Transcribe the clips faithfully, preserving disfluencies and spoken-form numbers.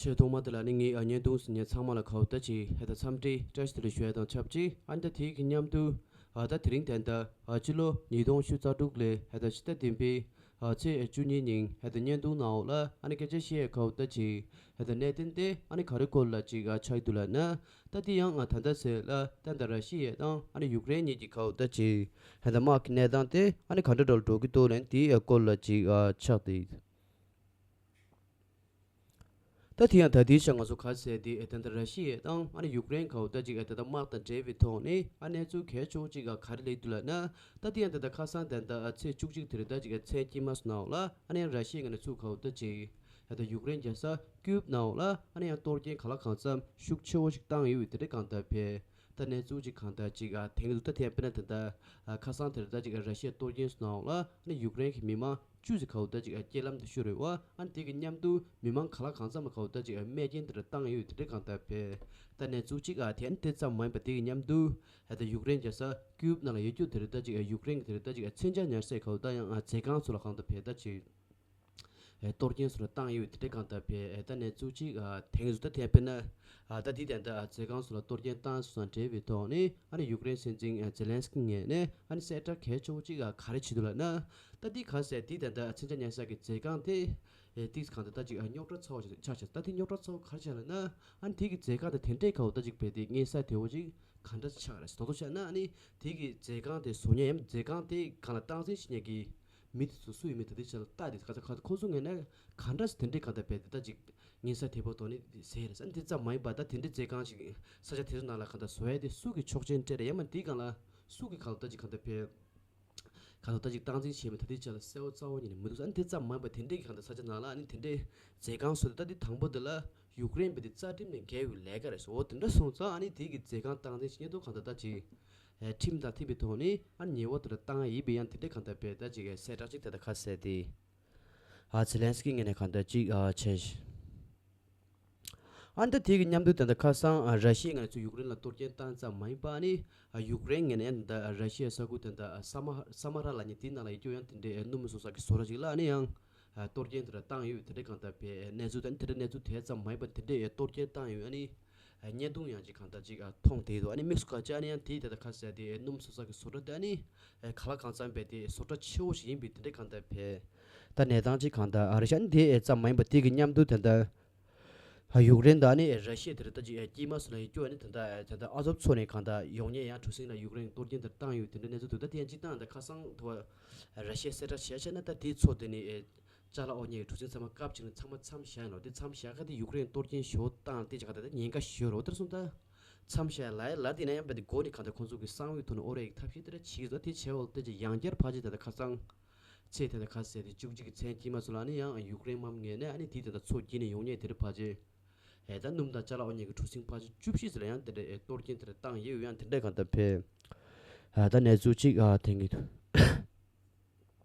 ཆེས་ཐོག་མ་དེ་ལ་ནི་ངས་ཨ་བརྙན་ཐུང་གཟིགས་མཁན་ཚང་མ་ལ་གའུ་ད་ཅིག་ཧེ་ད་འཚམས་འདྲི་བཀྲ་ཤིས་བདེ་ལེགས་ཞུ་ཡ་དང་ཆབས་ཅིག་ཨ་ནི་ད་དེའི་གི་མཉམ་དུ་ཨ་ད་དེ་རིང་ད་ལྟ་ཨ་ཕྱི་ལོ་ཉིས་སྟོང་ཕྱི་ཟླ་དྲུག་ལོའི་ཧེ་ད་ཕྱི་ཟླ་བདུན་པའི་ཨ་ཚེས་བཅུ་གཉིས་ཉིན་ཧེ་ད་བརྙན་ཐུང་ནང་འོག་ལ་ཨ་ནི་སྐད་ཆ་བཤད་ཡ་གའུ་ད་ཅིག་ཧེ་ད་གནད་དོན་དེ་ཨ་ནི་ག་རེ་སྐོར་ལ་ཅིག་ཨ་ཆགས་འདུག་ལབ་ན། ད་དེ་ཡང་ཨ་ད་ལྟ་ཚེ་ལ་ད་ད་ར་ཤི་ཡ་དང་ཨ་ནི་ཡུཀ་རེན་གཉིས་ཀྱི་གའུ་ད་ཅིག་ཧེ་ད་དམག་གི་གནས་སྟངས་དེ་ཨ་ནི་ག་འདྲ་འདྲ་ལ་འགྲོ་གི་འདུག་ལབ་ན་དེའི་ཨ་སྐོར་ལ་ཅིག་ཨ་ཆགས་ཏེ། ད་དེ་ཡང་ད་ལྟའི་ཆར་ང་ཚོ་ག་ཟེར་དེ་ཨེ་ད་ལྟ་ར་ཤི་ཡ་དང་ཨ་ནི་ཡུཀ་རེན་གའུ་ད་ཅིག་ཨེ་ད་ལྟ་དམག་དང་འབྲེལ་བའི་ཐོག་ནས་ཨ་གནས་ཚུལ་གལ་ཆེ་བོ་ཅིག་ག་ག་རེ་སླེབས་འདུག་ལབ་ན། ད་དེ་ཡང་ད་ལྟ་ཁ་སང་ད་ལྟ་ཨ་ཚེས་བཅུ་གཅིག་དེ་རེད། ད་ཅིག་ཨེ་མཚན་དཀྱིལ་མ་སོང་ནའོ་ལ་ཨ་ནི་ཡང་ར་ཤི་ཡའི་ངོས་ནས་ཚུར་གའུ་ད་ཅིག་ཨེ་ད་ཡུཀ་རེན་རྒྱལ་ས་ཀིའུབ་ནའོ་ལ་ཨ་ནི་ཡང་གཏོར་སྐྱོན་གང་ལ་གང་འཚམ་ཤུགས་ཆེ་བོ་ཞིག་བཏང་ཡོད་དེ་འདྲའི་གང་ལྟར་བས། ད་གནས་ཚུལ་ཅིག་གང་ལྟར་ཅིག་ཨ་དེང་དུ་ད་དེ་ཡང་དཔེར་ན་ད་ལྟ་ཨ་ཁ་སང་དེར་ད་ཅིག་ཨ་ར་ཤི་ཡ་གཏོར་སྐྱོན་སོང་ནའོ་ལ་ཨ་ནི་ཡུཀ་རེན་གྱི་མི་མང་བཅུ་ཙམ་གའུ་ད་ཅིག་ཨ་རྐྱེན་ལམ་དུ་ཤོར་ཡོད་པ། ཨ་ནི་དེ་གི་མཉམ་དུ་མི་མང་གང་ལ་གང་འཚམ་གའུ་ད་ཅིག་ཨ་རྨས་སྐྱོན་དེ་འདྲ་བཏང་ཡོད་དེ་འདྲ་གང་ལྟར་བས། ད་གནས་ཚུལ་ཅིག་ཨ་དེ་ཨ་ནི་དེ་ཙམ་མ་ཡིན་པ་དེ་གི་མཉམ་དུ་ཨ་ད་ཡུཀ་རེན་རྒྱལ་ས་ཀིའུབ་ནང་ལ་ཡོད་རྒྱུ་དེ་རེད། ད་ཅིག་ཨ་ཡུཀ་རེན་གྱི་དེ་རེད། ད་ཅིག་ཨ་མཚོན་ཆ་ཉར་སའི་གའུ་ད་ཡང་ཨ་མཛོད་ཁང་སོགས་ལ་གང་ལྟར་བས་ད་ཅིག་ཨེ་གཏོར་སྐྱོན་སོགས་ལ་བཏང་ཡོད་དེ་འདྲ་གང་ལྟར་བས། ཨེ་ད་གནས་ཚུལ་ཅིག་ཨ་དེང་སུ་ད་དེ་དཔེར་ན་ཨ་ད་དེ་དེ་འདྲ་ཨ་མཛོད་ཁང་སོགས་ལ་གཏོར་སྐྱོན་བཏང་སོང་འབྲེལ་བའི་ཐོག་ནས་ཨ་ནི་ཡུཀ་རེན་སྲིད་འཛིན་ཨ་ཛེ་ལན་སི་ཀི་ངོས་ནས་ཨ་ནི་གསལ་བསྒྲགས་གལ་ཆེ་བོ་ཅིག་ཨ་ག་རེ་བྱེད་འདུག་ལབ་ན། ད་དེ་ག་ཟེར་དེ་དེ་འདྲ་ཨ་མཚོན་ཆ་ཉར་ས་གི་མཛོད་ཁང་དེ་ཨེ་དེ་གང་ལྟར་ད་ཅིག་ཨ་རྙོག་དྲ་ཚ་བོ་ཆགས་ཆགས། ད་དེ་རྙོག་དྲ་ཚ་བོ་ག་རེ་ཆགས་ལབ་ན། ཨ་ནི་དེ་གི་མཛོད་ཁང་དེ་དེ་འདྲའི་གའུ་ད་ཅིག་བས་དེ་གནས་ས་དེ་བོ་ཅིག་གང་འདྲ་ཆགས་རེད་ཟེར། དོ་དོ་ཆགས་ན་ཨ་ནི་དེ་གི་མཛོད་ཁང་དེ་བཟོ་མཁན་ཡང་མཛོད་ཁང་དེ་གང་ལ་སྟངས་འཛིན་བྱེད་མཁན་གི་མི་དེ་ཚོ་སུ་ཡིན་མིན་ད་ལྟའི་ཆར་ལ་བལྟ་དེ་ག་ཚ་ག་ཁོ་ཚོ་ངོས་ནས་ག་འདྲ་སེ་དེ་འདྲའི་གང་ལྟར་བས་དེ་ལྟ་ཅིག་ཉིན་ས་དེ་པོ་དོ་ནི་ཟེར་རེད་ཟེར། དེ་ཙམ་མ་ཡིན་པ་ད་དེ་འདྲའི་མཛོད་ཁང་ཞིག་ས་ཆ་དེ་ཚོ་ནང་ལ་གང་ལྟར་བཟོ་ཡ་དེ་སུ་གི་ཆོག་མཆན་སྤྲད་རེད། ཡང་མིན་དེའི་སྒང་ལ་སུ་གི་གང་ལྟར་ཅིག་གང་ལྟར་བས་གང་ལྟར་ཅིག་སྟངས་འཛིན་བྱས་མིན་ད་ལྟའི་ཆར་ལ་གསལ་བོ་རྩ་བོ་ཉིད་ནས་མི་འདུག་ཟེར། དེ་ཙམ་མ་ཡིན་པ་དེ་འདྲའི་གང་ལྟར་ས་ཆ་ནང་ལ་ཨ་ནི་དེ་འདྲའི་མཛོད་ཁང་བཟོ་དེ་ད་དེ་དང་པོ་དེ་ལ་ཡུཀ་རེན་པའི་དེ་རྩ་ཁྲིམས་ནས་འགལ་བའི་ལས་ཀ་རེད་ཟེར། འོ་དེ་འདྲ་སོང་ཙང་ཨ་ནི་དེ་གི་མཛོད་ཁང་སྟངས་འཛིན་བྱེད་མཁན་དེ་གང་ལྟར་ད་ཅིག་ཨེ་ཁྲིམས་དང་མཐུན་པའི་ཐོག་ནས་ཨ་ཉེས་པ་དེ་འདྲ་བཏང་ཡ་ཡིན་པས། ཡང་དེ་འདྲའི་གང་ལྟར་བས་ད་ཅིག་གསལ་བསྒྲགས་ཅིག་དེ་ལྟར་ཁ་གསལ་ཏེ། ཨ་ཛེ་ལན་སི་ཀི་ངོས་ནས་གང་ལྟར་ཅིག་ཨ་བྱས། ཨ་ནི་ད་དེ་གི་མཉམ་དུ་ད་ལྟ་ཁ་སང་ཨ་ར་ཤི་ཡའི་ངོས་ནས་ཚུར་ཡུཀ་རེན་ལ་གཏོར་སྐྱོན་བཏང་ཙམ་མ་ཡིན་པ་ཨ་ནི་ཨ་ཡུཀ་རེན་ངོས་ནས་ཡང་ད་ལྟ་ཨ་ར་ཤི་ཡའི་ས་ཁུལ་ད་ལྟ་ཨ་ས་མ་ས་མ་ར་ལབ་མཁན་དེའི་ནང་ལ་ཡོད་རྒྱུ་ཡང་དེ་འདྲའི་ཨ་སྣུམ་བཟོ་ས་གི་བཟོ་གྲྭ་ཅིག་ལ་ཨ་ནི་ཡང་ཨ་གཏོར་སྐྱོན་དེ་འདྲ་བཏང་ཡོད་དེ་འདྲའི་གང་ལྟར་བས་གནས་ཚུལ་ད་ནི་དེ་འདྲའི་གནས་ཚུལ་དེ་ཙམ་མ་ཡིན་པ་དེ་འདྲའི་ཨ་གཏོར་སྐྱོན་བཏང་ཡོད། ཨ་ནི། བརྙན་ཐུང་ཡང་ཅིག་གང་ལྟར་ཅིག་མཐོང་བསྡད་འདུག་ཨ་ནི་དམིགས་སུ་བཀར་བྱས་ཨ་ནི་ཡང་དེའི་ད་ལྟ་ཁ་གསལ་དེ་སྣུམ་བཟོ་ས་གི་བཟོ་གྲྭ་དེ་ཨ་ནི་ག་ལ་གང་འཚམ་པའི་དེ་བཟོ་གྲྭ་ཆེ་བོ་ཞིག་ཡིན་པའི་དེ་འདྲའི་གང་ལྟར་བས། ད་གནས་སྟངས་ཅིག་གང་ལྟར་ཨ་རི་ཤ་ཨ་ནི་དེ་ཙམ་མ་ཡིན་པ་དེ་གི་མཉམ་དུ་ད་ལྟ་ཡུཀ་རེན་དང་ཨ་ནི་ར་ཤི་ཡ་དེ་རེད། ད་ཅིག་དཀྱིལ་མ་སུ་ལ་ཡོད་རྒྱུ་ཨ་ནི་ད་ལྟ་ད་ལྟ་ཨ་ཛོབ་མཚོ་ནས་གང་ལྟར་ཡོང་མཁན་ཡང་གྲུ་གཟིངས་ལ་ཡུཀ་རེན་གཏོར་སྐྱོན་དེ་བཏང་ཡོད་དེ་འདྲའི་གནས་ཚུལ་འདུག་ད་དེ་ཡང་སྤྱིར་བཏང་ད་ཁ་སང་དུ་བ་ར་ཤི་ཡ་གསལ་བསྒྲགས་བྱས་བྱས་ན་ད་དེའི་མཚོ་དེ་ནི་ཅ་ལག་འོར་མཁན་གྱི་གྲུ་གཟིངས་ཚང་མ་བཀབ་བྱས་ནས་ཚང་མ་མཚམས་བཞག་ཡིན་ནོ། དེ་མཚམས་བཞག་ཁ་དེ་ཡུཀ་རེན་གཏོར་སྐྱོན་ཞེ་པོ་བཏང་སྟེ་བྱས་ཁ་ད་ཉེན་ཁ་ཞེ་པོ་རེད། འོ་དེར་སོང་ད་མཚམས་བཞག་ལ་ལ་དེ་ན་ཡང་བས་དེ་འགོ་ནས་གང་ལྟར་ཁོང་ཚོ་གི་གསང་བའི་ཐོག་ནས་ཨོ་རེ་ཡི་ཐབས་ཤེས་དེ་འདྲ་བྱེད་ཀྱི་འདུག་དེ་བྱས་འོ་དེ་ཅིག་ཡང་བསྐྱར་ཕལ་ཆེར་ད་ལྟ་ཁ་སང་ཚེས་དེ་འདྲ་ཁ་ཟེར་དེ་བཅུ་གཅིག་གི་མཚན་དཀྱིལ་མ་སུ་ལ་ནི་ཡང་ཡུཀ་རེན་དམག་མི་ངོས་ནས་ཨ་ནི་དེ་ད་ལྟ་མཚོ་དཀྱིལ་ནས་ཡོང་མཁན་དེ་འདྲ་ཕལ་ཆེར་ཨེ་ད་སྣུམ་དང་ཅ་ལག་འོར་མཁན་གྱི་གྲུ་གཟིངས་ཕལ་ཆེར་བཅུ་བཞི་ཙམ་ལ་ཡང་དེ་འདྲ་ཨེ་གཏོར་སྐྱོན་དེ་འདྲ་བཏང་ཡོད། ཡང་དེ་འདྲ་གང་ལྟར་བས་ཨ་ད་གནས་ཚུལ་ཅིག་ཨ་ཐོན་གྱི་འདུག་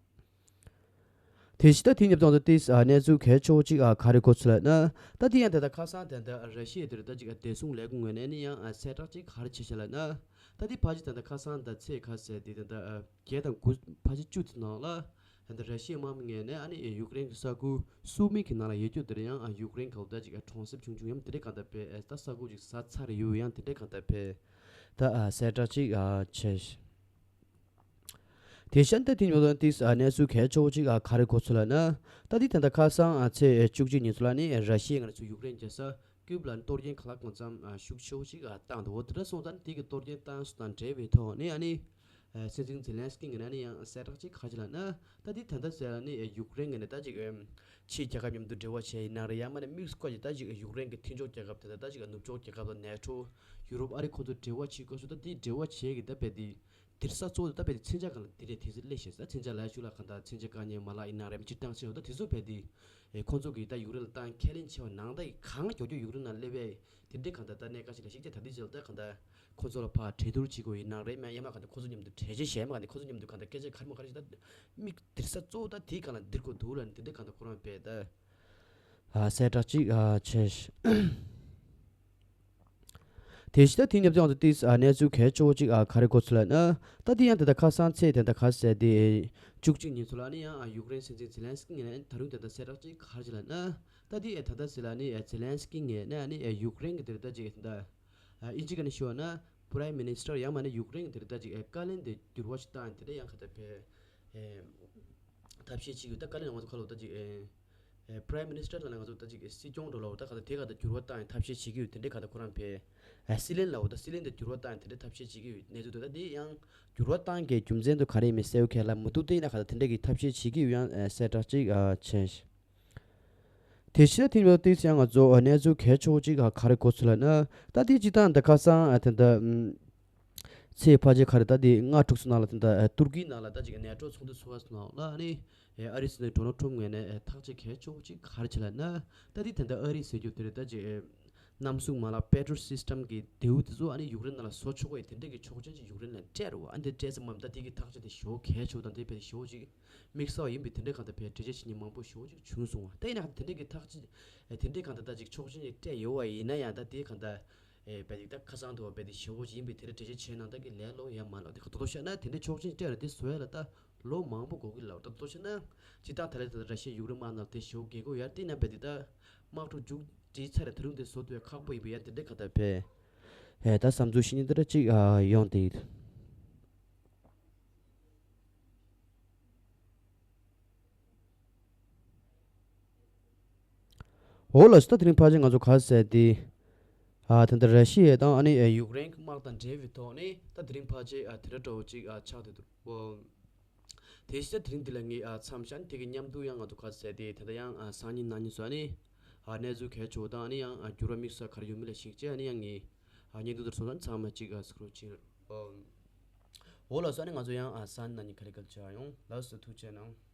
དེ་བཞིན་ད་དེ་ཉིད་དང་དུ་ཏིས་ཨ་གནས་ཚུལ་གལ་ཆེ་བོ་ཅིག་ཨ་ག་རེ་གོ་ཚུལ་ལ་ན། ད་དེ་ཡང་དེ་ད་ཁ་སང་དེ་ད་ར་ཤི་ཡའི་དེར་ད་ཅིག་ཨ་བདེ་སྲུང་ལས་ཁུངས་ངོས་ནས་ནི་ཡང་ཨ་གསལ་བསྒྲགས་ཅིག་ག་རེ་བྱས་ཤག་ལ་ན། ད་དེ་ཕལ་ཆེར་དེ་ད་ཁ་སང་ད་ཚེས་ཁ་ཟེར་དེ་དེ་ད་ཨ་བརྒྱད་དང་དགུ་ཕལ་ཆེར་བཅུ་དེ་ནང་ལ་ད་ར་ཤི་ཡའི་དམག་མི་ངོས་ནས་ཨ་ནི་ཡུཀ་རེན་གྱི་ས་ཁུལ་སུ་མི་གི་ནང་ལ་ཡོད་རྒྱུ་དེར་ཡང་ཨ་ཡུཀ་རེན་ག་བ་ད་ཅིག་ཨ་གྲོང་གསེབ་ཆུང་ཆུང་ཡང་དེ་འདྲ་གང་ལྟར་བས་ཨ་ད་ས་ཁུལ་ཅིག་ཟ་ཚར་ཡོད། ཡང་དེ་འདྲ་གང་ལྟར་བས་ད་ཨ་གསལ་བསྒྲགས་ཅིག་ཨ་བྱས། དེ་བཞིན་ད་དེ་ཉོ་དོན་ཏིས་ཨ་གནས་ཚུལ་གལ་ཆེ་བོ་ཅིག་ཨ་ག་རེ་གོ་ཚུལ་ལ་ན། ད་དེ་ད་ལྟ་ཁ་སང་ཨ་ཚེས་བཅུ་གཅིག་ཉིན་ཚུལ་ལ་ནི་ར་ཤི་ཡའི་ངོས་ནས་ཚུར་ཡུཀ་རེན་རྒྱལ་ས་ཀིབ་ལ་གཏོར་སྐྱོན་གང་ལ་གང་འཚམ་ཨ་ཤུགས་ཆེ་བོ་ཅིག་ཨ་བཏང་འདུག་འོ་དེ་འདྲ་སོང་ཙང་དེ་གི་གཏོར་སྐྱོན་བཏང་སོང་དང་འབྲེལ་བའི་ཐོག་ནས་ཨ་ནི་ཨ་སྲིད་འཛིན་ཛེ་ལན་སི་ཀི་ངོས་ནས་ཨ་ནི་ཡང་གསལ་བསྒྲགས་ཅིག་ག་རེ་བྱས་ལབ་ན། ད་དེ་ད་ལྟ་ཟེར་ལ་ནི་ཡུཀ་རེན་ངོས་ནས་ད་ཅིག་ཨ་ཕྱིའི་རྒྱལ་ཁབ་མཉམ་དུ་འབྲེལ་བ་བྱས་ཡིན་ན་རེད། ཡང་མིན་ན་དམིགས་སུ་བཀར་ཅིག་ད་ཅིག་ཡུཀ་རེན་གྱི་མཐུན་ཕྱོགས་རྒྱལ་ཁབ་དེ་ད་ད་ཅིག་ནུབ་ཕྱོགས་རྒྱལ་ཁབ་དང་ནེ་ཊོ་ཡུ་རོབ་ཨ་རི་ཁོང་ཚོ་འབྲེལ་བ་བྱེད་དགོས་སུ་ད་དེ་འབྲེལ་བ་བྱས་ཀྱི་ད་བས་དེ་དེར་ས་གཙོ་བོ་ད་བས་དེ་མཚོན་ཆ་གང་ལ་དེ་རེད། དེ་ཚོ་སླེབས་ཤེས་ས་མཚོན་ཆ་ལ་ཞུ་ལ་གང་ད་མཚོན་ཆ་བཀག་ཉར་མ་ལག་ཡིན་ན་རེད། སྤྱིར་བཏང་ཆེ་བ་ད་དེ་ཚོ་བས་དེ་ཨེ་ཁོང་ཚོ་གིས་ད་ཡུཀ་རེན་ལ་བཏང་ཁས་ལེན་བྱས་པ་ནང་ད་ཡི་གང་མགྱོགས་མགྱོགས་ཡུཀ་རེན་ལ་སླེབས་པས་དེ་འདྲའི་གང་ད་ད་གནད་འགག་ཞིག་ལ་ཞིག་ཅེས་ད་དེ་ཅེས་ད་གང་ད་ཁོང་ཚོ་ལ་ཕར་གྲོས་བསྡུར་བྱེད་དགོས་ཡིན་ན་རེད། མ་ཡང་མ་གང་ད་ཁོང་ཚོ་མཉམ་དུ་གྲོས་ཆོད་བྱས་མ་གང་ད་ཁོང་ཚོ་མཉམ་དུ་གང་ད་སྐད་ཆ་ག་རེ་མ་ག་རེ་ཞིག་ད་མིག་དེར་ས་གཙོ་བོ་ད་དེའི་གང་ལ་འདིར་དགོས་འདུག་ལ་ནི་དེ་འདྲའི་གང་ད་ཁོ་རང་བས་ད། ཨ་གསལ་བསྒྲགས་ཅིག་ཨ་བྱས། དེ་བཞིན་ད་དེ་ཉབ་ཅིག་ཏིས་ཨ་གནས་ཚུལ་གལ་ཆེ་བོ་ཅིག་ཨ་ག་རེ་གོ་ཚུལ་ལ་ན། ད་དེ་ཡང་དེ་ད་ཁ་སང་ཚེས་དེ་ད་ག་ཟེར་དེ་བཅུ་གཅིག་ཉིན་ཚུལ་ལ་ནི་ཡང་ཨ་ཡུཀ་རེན་སྲིད་འཛིན་ཛེ་ལན་སི་ཀི་ངོས་ནས་ད་རུང་དེ་ད་གསལ་བསྒྲགས་ཅིག་ག་རེ་ལབ་ན། ད་དེ་ཨེ་ད་ལྟ་ཟེར་ལ་ནི་ཨེ་ཛེ་ལན་སི་ཀི་ངོས་ནས་ཨ་ནི་ཨེ་ཡུཀ་རེན་གྱི་དེ་རེད་ད་ཅིག་ཨེ་ད་ཨ་ཨིན་ཇི་སྐད་ནས་ཞུ་བ་ན་པ་རའིམ་མི་ནི་སི་ཊར་ཡང་མ་ནི་ཡུཀ་རེན་གྱི་དེ་རེད་ད་ཅིག་ཨེ་བཀའ་བློན་དེ་འགྱུར་བ་ཞིག་བཏང་ཡིན་དེ་འདྲ་ཡང་ག་ད་ཕེ་ཨེ་ཐབས་ཤེས་བྱེད་ཀྱི་ཡོད། ད་བཀའ་བློན་ང་ཚོ་ཁ་ལོ་ད་ཅིག་ཨེ་ཨེ་པ་རའིམ་མི་ནི་སི་ཊར་ལ་ང་ཚོ་ད་ཅིག་ཨེ་སྲིད་སྐྱོང་འགྲོ་ལ་འོ་ད་ག་ད་དེ་ག་ད་འགྱུར་བ་བཏང་ཡིན་ཐབས་ཤེས་བྱེད་ཀྱི་ཡོད་དེ་འདྲ་ག་ད་ཁོ་རང་ཕེ་ཨེ་སྲིད་བློན་ལ་འོ་ད་སྲིད་བློན་དེ་འགྱུར་བ་བཏང་ཡིན་དེ་འདྲ་ཐབས་ཤེས་བྱེད་ཀྱི་ཡོད་གནས་ཚུལ་འདུག་ད་དེ་ཡང་འགྱུར་བ་བཏང་གི་རྒྱུ་མཚན་དུ་ག་རེ་ཡིན་མིན་གསལ་པོ་ཁས་ལ་མི་འདུག་དེ་ཡིན་ན་ག་ད་དེ་འདྲ་གི་ཐབས་ཤེས་བྱེད་ཀྱི་ཡོད་ཡང་ཨེ་གསལ་བསྒྲགས་ཅིག་ཨ་བྱས། དེ་ཕྱིར་དེ་ཡོད་དུས་ཡང་ང་ཚོ་གནས་ཚུལ་གལ་ཆེ་བོ་གཅིག་ག་རེ་གོ་ཚུལ་ལ་ན། ད་དེ་སྤྱི་བཏང་འདི་ཁ་སང་ཨ་དེ་འདྲ་ཚེས་ཕལ་ཆེར་ག་རེ་ད་དེ་ལྔ་དྲུག་ཙམ་ནང་ལ་དེ་འདྲ་ཨ་ཏུར་ཀི་ནང་ལ་ད་ཅིག་ནེ་ཊོ་ཚོགས་འདུ་ཚོགས་པ་ནང་ལ་ཨ་ནི་ཨ་རིའི་སྲིད་འཛིན་ཌོ་ནལ་ཊམ་ངོས་ནས་ཐག་གཅོད་གལ་ཆེ་བོ་གཅིག་ག་རེ་བྱས་ལ་ན། ད་དེ་དེ་འདྲ་ཨ་རི་ཟེར་རྒྱུ་དེ་རེད་ད་ཅིག་གནམ་གསུམ་མ་ལ་པེ་ཊོལ་སི་སི་ཊམ་གི་མདེའུ་དེ་ཚོ་ཨ་ནི་ཡུཀ་རེན་ནང་ལ་བཟོ་ཆོག་གི་དེ་འདྲ་གི་ཆོག་མཆན་ཅིག་ཡུཀ་རེན་ལ་སྤྲད་རེད་བ། ཨ་འདི་སྤྲད་ཙམ་མམ་ད་དེ་གི་ཐག་གཅོད་དེ་ཞེ་བོ་གལ་ཆེ་བོ་དང་དེ་བས་ཞེ་བོ་ཅིག་དམིགས་བསལ་བ་ཡིན་པའི་དེ་འདྲའི་གང་ལྟར་བས་འགྲེལ་བརྗོད་བྱེད་མཁན་མང་པོ་ཞེ་པོ་ཅིག་བྱུང་སོང་བ། ད་ཡིན་ན་དེ་འདྲའི་གི་ཐག་གཅོད་དེ་འདྲའི་གང་ལྟར་ད་ཅིག་ཆོག་མཆན་ཅིག་སྤྲད་ཡོད་བ་ཡིན་ན་ཡང་ད་དེ་གང་ལྟར་ཨེ་བས་ཅིག་ད་ཁ་སང་དུ་བ་བས་དེ་ཞེ་པོ་ཅིག་ཡིན་པའི་དེ་འདྲའི་འགྲེལ་བརྗོད་བྱས་ན་ད་གི་ལས་ལོ་ཡང་མ་ལོ་དེ་ག་དོ་དོ་བཤད་ན་དེ་འདྲའི་ཆོག་མཆན་ཅིག་སྤྲད་ལ་དེ་བཟོ་ཡ་ལ་ད་ལོ་མང་པོ་འགོར་གི་ལ་ད་དོ་དོ་བཤད་ན་ཅིག་ད་ད་ལས་ད་ར་ཤི་ཡ་ཡུཀ་རེན་དམག་ནང་དེ་ཞེ་པོ་རྒྱལ་སྒོ་ཡར་བཏིང་ན་བས་དེ་ད་དམག་འཁྲུག་མཇུག་སྒྲིལ་ཚར་རེད། ད་རུང་དེ་བཟོ་ཐུབ་ཡ་ཁག་པོ་ཡིན་པའི་ཡ་དེ་འདྲའི་གང་ལྟར་བས་ཨེ་ད་བསམ་ཚུལ་བཤད་མཁན་དེ་འདྲ་ཅིག་ཨ་ཡོང་དེ། འོ་ལགས་སོ། ད་དེ་རིང་ཕལ་ཆེར་ང་ཚོ་ག་ཟེར་ཏེ། ཨ་ད་ལྟ་ར་ཤི་ཡ་དང་ཨ་ནི་ཨ་ཡུཀ་རེན་གྱི་དམག་དང་འབྲེལ་བའི་ཐོག་ནས་ད་དེ་རིང་ཕལ་ཆེར་ཨ་དེ་འདྲ་འདྲ་བོ་ཅིག་ཨ་ཆགས་བསྡད་འདུག་འོ། དེ་བཞིན་ད་དེ་རིང་འདི་ལ་ངས་ཨ་མཚམས་བཞག་ནས་དེ་གི་མཉམ་དུ་ཡང་ང་ཚོ་ག་ཟེར་ཏེ་ད་ལྟ་ཡང་ཨ་སང་ཉིན་གནངས་ཉིན་སོགས་ཨ་ནི་ཨ་གནས་ཚུལ་གལ་ཆེ་བོ་དང་ཨ་ནི་ཡང་ཨ་འགྱུར་བ་དམིགས་བསལ་ག་རེ་ཡོད་མེད་ལ་གཞིགས་བྱས་ཨ་ནི་ཡང་ངས་ཨ་བརྙན་ཐུང་དེར་སོང་ཙང་ཚང་མ་ཅིག་ཨ་གཟིགས་རོགས་བྱེད། འོ་ལགས་སོ། ཨ་ནི་ང་ཚོ་ཡང་ཨ་སང་ཉིན་གནངས་ཉིན་ག་ལེ་ག་ལེ་བྱ་ཡོང་། ལགས་སོ། ཐུགས་རྗེ་གནང་།